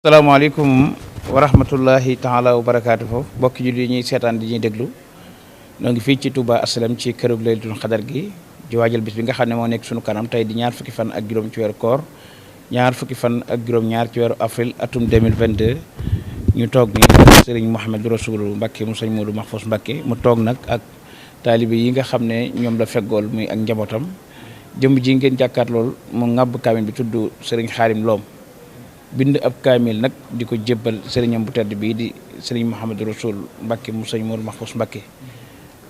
salaamaaleykum wa rahmatullahi taala wa barakaatuhu bokki julli ñuy seetaan di ñuy déglu noo ngi fii ci Touba Assalam ci kërug Laylatul Qadr gi di waajal bis bi nga xam ne moo nekk sunu kanam tey di ñaar fukki fan ak juróom ci weeru koor ñaar fukki fan ak juróom-ñaar ci weeru avril atum 2022 ñu toog ni Serigne Mouhamadou Rassoulou Mbacké mu sëñ Modou Mahfous Mbacké mu toog nag ak taalibe yi nga xam ne ñoom la feggool muy ak njabootam jëmm ji ngeen jàkkaat lool mu ŋàbb kaamil bi tudd Serigne Khadim Lom bind ab kaamil nag di ko jébbal sëriñam bu tedd bii di sëriñ Mouhamadou Rassoul Mbacké mu sëñ Modou Mahfous Mbacké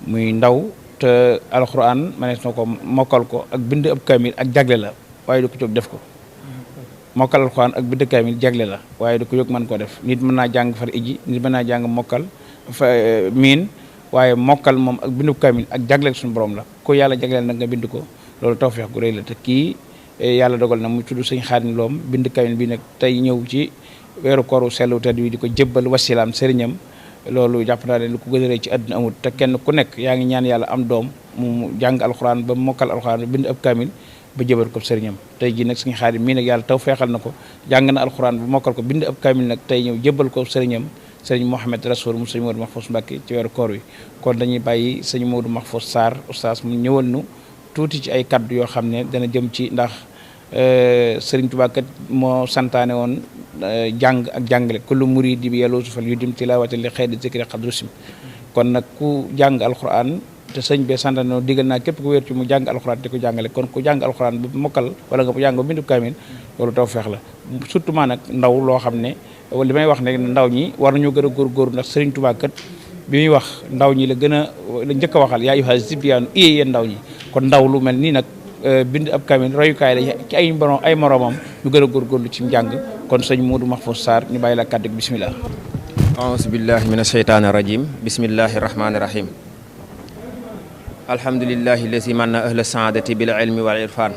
muy ndaw te alxuraan manees na ko mokkal ko ak bind ab kaamil ak jagle la waaye du ko jóg def ko mokkal alxuraan ak bind kaamil jagle la waaye du ko jóg mën koo def nit mën naa jàng far iji nit mën naa jàng mokkal fa miin waaye mokkal moom ak bindu kaamil ak jagleel suñu borom la ko yàlla jagleel nag nga bind ko loolu tawfeex gu rëy la te kii yàlla dogal na mu tudd sëñ Khadim Lom bind kaamil bi nag tey ñëw ci weeru kooru sellu tedd wi di ko jébbal wasilaam sëriñam loolu jàpp naa ne lu ko gën a rëy ci àdduna amul te kenn ku nekk yaa ngi ñaan yàlla am doom mu jàng alxuraan ba mokkal alxuraan ba bind ab kaamil ba jébal ko sëriñam tey jii nag sëñ Khadim mii nag yàlla taw feexal na ko jàng na alxuraan ba mokkal ko bind ab kaamil nag tey ñëw jébbal ko sëriñam sëriñ Mouhamadou Rassoul mu sëñ Modou Mahfous Mbacké ci weeru koor wi kon dañuy bàyyi sëñ Modou Mahfous Sarr oustaz mu ñëwal nu tuuti ci ay kaddu yoo xam ne dana jëm ci ndax Sëriñ Tuubaa kat moo santaane woon jàng ak jàngale kullu muridi bi yàlla sufal yu dim tilaawati li xëy di zikri xadrusim kon nag ku jàng alxuraan te sëñ bee santaane woon digal naa képp ku wér ci mu jàng alxuraan te ko jàngale kon ku jàng alxuraan ba mokkal wala nga jàng ba bindu kaamil loolu tawfeex la surtout maa nag ndaw loo xam ne li may wax ne ndaw ñi war nañoo gën a góorgóorlu ndax Sëriñ Tuubaa kat bi muy wax ndaw ñi la gën a la njëkk a waxal yaa ayyuhaa zibyaanu yéen ndaw ñi kon ndaw lu mel nii nag bind ab kaamil royukaay la ci ay moromam ñu gën a góorgóorlu ci njàng kon sëñ Modou Mahfous Sarr ñu bàyyi la kàddu gi bismillah aousu billahi min asheytaani rajim bismillahi rahmani rahim alhamdulillahi lazi manna ahla saadati bil ilmi wal irfan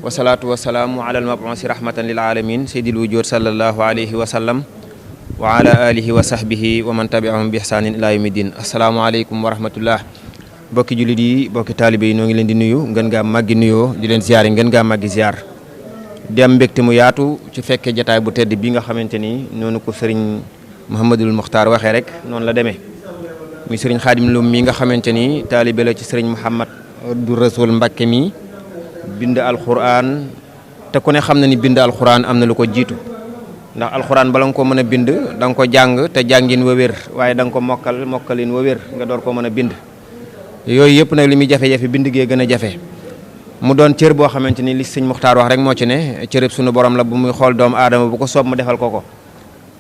wasalaatu wasalaamu ala almabusi rahmatan lil alamin sayyidil wujud sallallahu alayhi wa sallam wa ala alihi wa sahbihi wa man tabiahum bi ihsanin ila yawmi din assalaamu aleykum wa rahmatullah bokki jullit yi bokki taalibe yi noo ngi leen di nuyu ngeen ngaa màggi nuyoo di leen ziyaare ngeen ngaa màggi ziyaar di am mbégte mu yaatu ci fekkee jataay bu tedd bi nga xamante ni noonu ko sëriñ Mouhamadul Muxtaar waxee rek noonu la demee muy sëriñ Khadim Lom mi nga xamante ni taalibe la ci sëriñ Mouhamadou Rassoul Mbacké mi bind alxuraan te ku ne xam na ni bind alxuraan am na lu ko jiitu ndax alxuraan bala nga ko mën a bind da nga ko jàng te jàngin wa wér waaye da nga ko mokkalin wa wér nga door ko mën a bind yooyu yëpp nag li muy jafe-jafe bind gee gën a jafe mu doon cër boo xamante ni li sëñ Muxtaar wax rek moo ci ne cërëb suñu borom la bu muy xool doomu aadama bu ko soob mu defal ko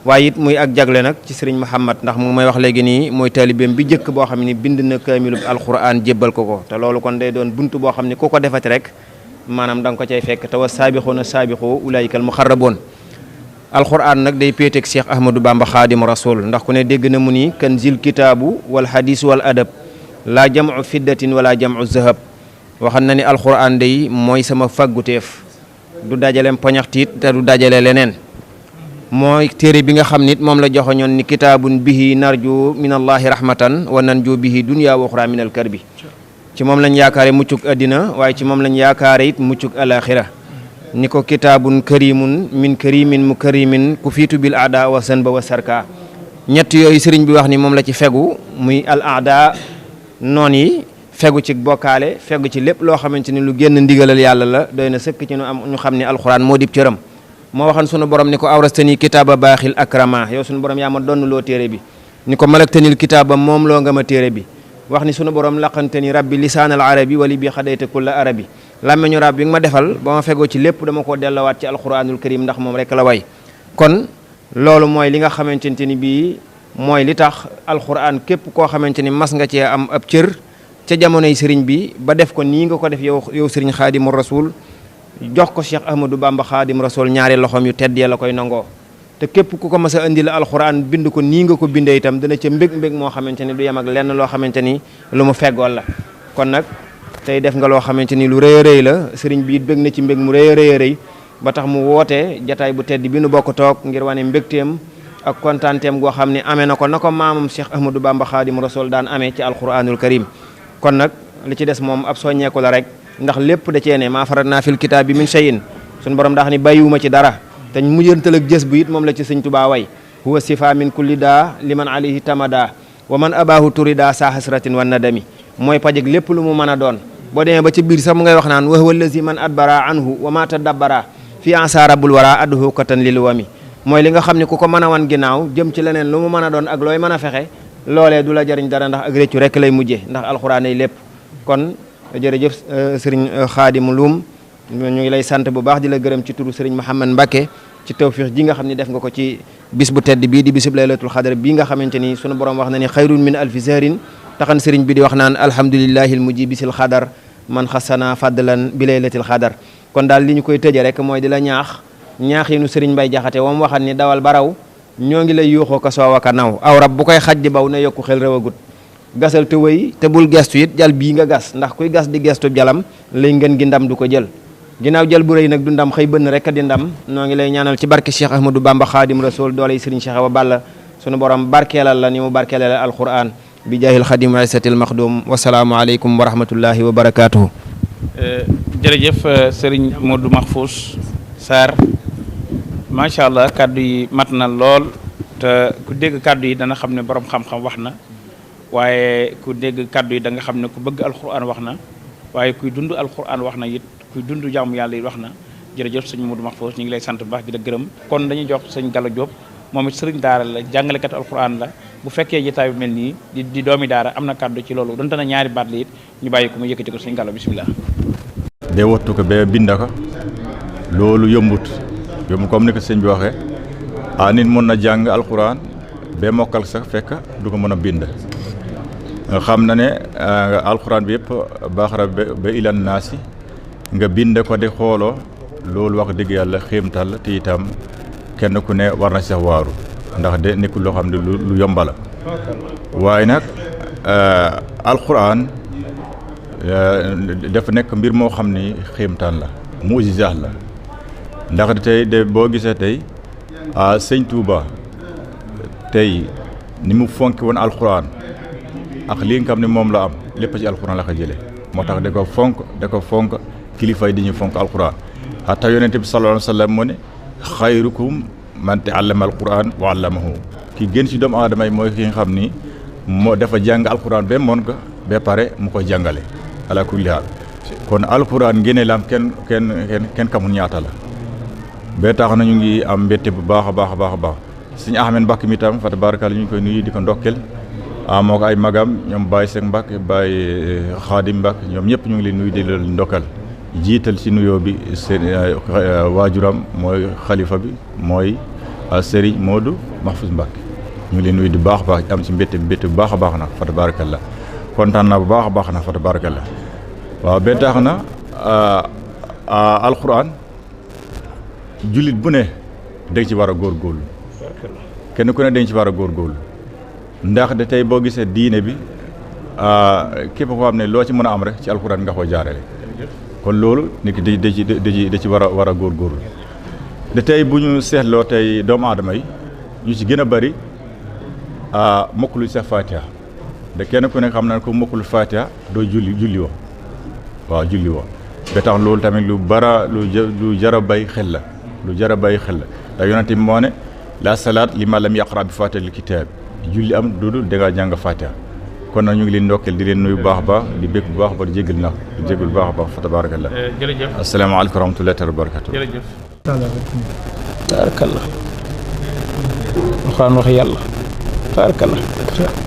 waaye it muy ak jagle nag ci sëriñ Muhammad ndax mu may wax léegi nii mooy taalibeem bi njëkk boo xam ne bind na kaamilub alquran jébbal ko te loolu kon day doon buntu boo xam ne ku ko defati rek maanaam da nga ko cay fekk te wa saabixuuna saabixu ulaayikal muxarraboon alquran nag day péeteeg Cheikh Ahmadou Bamba Xaadimu Rasul ndax ku ne dégg na mu ni kanzil kitaabu wal hadis wal adab laa jamu fiddatin wala jamu zahab waxan na ni alxuraan day mooy sama fàgguteef du dajale poñaxtiit te du dajale leneen mooy téere bi nga xam nit moom la joxoñoon ni kitaabun bihi narju min allahi rahmatan wa nanju bihi dunya wa uxra min al karbi ci moom lañ yaakaare muccuk addina waaye ci moom lañ yaakaare it muccuk alaxira ni ko kitaabun karimun min karimin mu karimin ku fiitu bil aada wa sanba wa sarka ñett yooyu sëriñ bi wax ni moom la ci fegu muy al aada noon yi fegu ci bokkaale fegu ci lépp loo xamante ni lu génn ndigalal yàlla la doy na sëkk ci ñu xam ne alxuraan moo dib cëram moo waxan sunu borom ni ko awrastani kitaaba baaxil akrama yow sunu borom yaa ma donn loo téere bi ni ko malaktanil kitaaba moom loo nga ma téere bi wax ni sunu borom laqante ni rabbi lisaanal arabi wali bi xadayta kulla arabi làmmeñu rab bi nga ma defal ba ma fegoo ci lépp dama koo dellawaat ci alxuraanul karim ndax moom rek la way kon loolu mooy li nga xamante ni bii mooy li tax alxuraan képp koo xamante ni mas nga cee am ab cër ca jamonoy sëriñ bi ba def ko nii nga ko def yow sëriñ Xaadimu Rasuul jox ko Cheikh Ahmadou Bamba Xaadimu Rasuul ñaari loxoom yu tedd ya la koy nangoo te képp ku ko mas a indi la alxuraan bind ko nii nga ko bindee itam dana ca mbég moo xamante ni du yem ak lenn loo xamante ni lu mu feggool la kon nag tey def nga loo xamante ni lu rëy a rëy la sëriñ bi it bég na ci mbég mu rëy a rëy ba tax mu woote jataay bu tedd bi nu bokk toog ngir wane mbégteem ak kontaanteem goo xam ne amee na ko maamam Cheikh Ahmadou Bamba Xaadimu Rasuul daan amee ci alquranul karim kon nag li ci des moom ab soññeeku la rek ndax lépp da cee ne maa faratnaa fil kitaabi min shay'in suñu borom daa xam ne bàyyiwuma ci dara te mujjantal ak jës bu it moom la ci sëñ Tuubaa way huwa sifa min kulli daa liman alayhi tamada wa man abahu turida sa hasratin wa nadami mooy pajeg lépp lu mu mën a doon boo demee ba ci biir sax mu ngay wax naan wa huwa allazi man adbara anhu wa ma tadabbara fi ansa rabbul wara adduhu katan lil wami mooy li nga xam ne ku ko mën a wan ginnaaw jëm ci leneen lu mu mën a doon ak looy mën a fexe loolee du la jariñ dara ndax ak réccu rek lay mujjee ndax alxuraan ay lépp kon jërëjëf sëriñ Xaadim Loum ñu ngi lay sant bu baax di la gërëm ci turu sëriñ Mouhamed Mbacke ci tawfiix ji nga xam ne def nga ko ci bis bu tedd bii di bisub laylatul xadar bii nga xamante ni sunu borom wax na ni xayrun min alfi sahrin taxan sëriñ bi di wax naan alhamdulillahi al mujibi sil xadar man xasana fadlan bi laylatil xadar kon daal li ñu koy tëje rek mooy di la ñaaxinu sëriñ Mbay Jaxate wam waxal ni dawal baraw ñoo ngi lay yuuxoo ko soow aka naw aw rab bu koy xaj di baw ne yokku xel rëwagut gasal te wëy te bul gestu it jal bii nga gas ndax kuy gas di gestu jalam lay ngeen gi ndam du ko jël ginnaaw jël bu rëy nag du ndam xëy bënn rek di ndam noo ngi lay ñaanal ci barke Cheikh Ahmadou Bamba Xaadim Rasul dooley sëriñ Cheikh Awa Balla sunu borom barkeelal la ni mu barkeelal alquran bi jaahil xadim isatil maxdum wasalaamu aleykum wa rahmatullahi wa barakatuhu jërëjëf sëriñ Modou Mahfous Sarr macha allah kaddu yi mat na lool te ku dégg kaddu yi dana xam ne borom xam-xam wax na waaye ku dégg kaddu yi da nga xam ne ku bëgg alquran wax na waaye kuy dund alquran wax na it kuy dund jaamu yàlla yi wax na jërëjëf sëñ Modou Mahfous ñu ngi lay sant bu baax di la gërëm kon dañuy jox sëñ Gallo Diop moom it sëriñ daara la jàngalekat alquran la bu fekkee jotaay bi mel nii di doomi daara am na kaddu ci loolu donte na ñaari baat la it ñu bàyyi ko mu yëkkati ko sëñ Gallo bisimilah. de wattu ko ba binda ko loolu yombut comme ni ko sëñ bi waxee nit mën na jàng alquran ba mokkal sax fekk du ko mën a bind nga xam na ne alquran bi yëpp baaxara ba ilan naasi nga bind ko di xooloo loolu wax dëgg yàlla xiimtal te itam kenn ku ne war na sax waaru ndax de nekkul loo xam ne lu yomba la waaye nag alquran dafa nekk mbir moo xam ni xiimtaan la mujiza la ndax tey de boo gisee tey sëñ Touba tey ni mu fonki woon alxuraan ak li nga xam ne moom la am lépp ci alxuraan la ko jëlee moo tax da ko fonk kilifa yi di ñu fonk alxuraan hatta yonent bi sallallahu alayhi wa sallam mu ne xayrukum man ta'allama alxuraan wa allamahu ki gën ci doomu aadama yi mooy ki nga xam ni moo dafa jàng alxuraan ba moon ko ba pare mu koy jàngale ala kulli haal kon alxuraan ngëneelam kenn xamul ñaata la. ba tax na ñu ngi am mbette bu baax a baax sëñ Ahmed Mbacke mi tam fa tabaaraka ñu ngi koy nuyu di ko ndokkel moo ko ay magam ñoom Baye Seck Mbacke Baye Khadim Mbacke ñoom ñëpp ñu ngi leen nuyu di leen ndokkal jiital ci nuyoo bi seen waajuram mooy xalifa bi mooy Serigne Modou Mahfous Mbacke ñu ngi leen nuyu di baax am ci mbette bu baax a baax nag fa tabaarakallah kontaan naa bu baax a baax nag fa tabaarakallah waaw ba tax na alquran jullit bu ne dañ ci war a góorgóorlu kenn ku ne dañ ci war a góorgóorlu ndax de tey boo gisee diine bi képp koo xam ne loo ci mën a am rek ci alxuraan nga ko jaarale kon loolu nit ki da ci war a góorgóorlu de tey bu ñu seetloo tey doomu aadama yi ñu ci gën a bëri mokkulu sax Fatiha de kenn ku ne xam na ko mokkulu Fatiha doo julli woo waaw julli woo ba tax loolu tamit lu jar a bay xel la lu jar a bàyyi xel la ndax yonent bi moo ne la salaat li ma lam yaqra bi faatihatil kitaab julli am dudul da ngaa jàng Fatiha kon nag ñu ngi leen ndokkeel di leen nuyu bu baax ba di bëgg bu baax ba di jégal na di jégal bu baax ba fa tabaarakallah jërëjëf asalaamaaleykum wa rahmatullahi wa barakatuh jërëjëf tabaarakallah waxaan wax yàlla tabaarakallah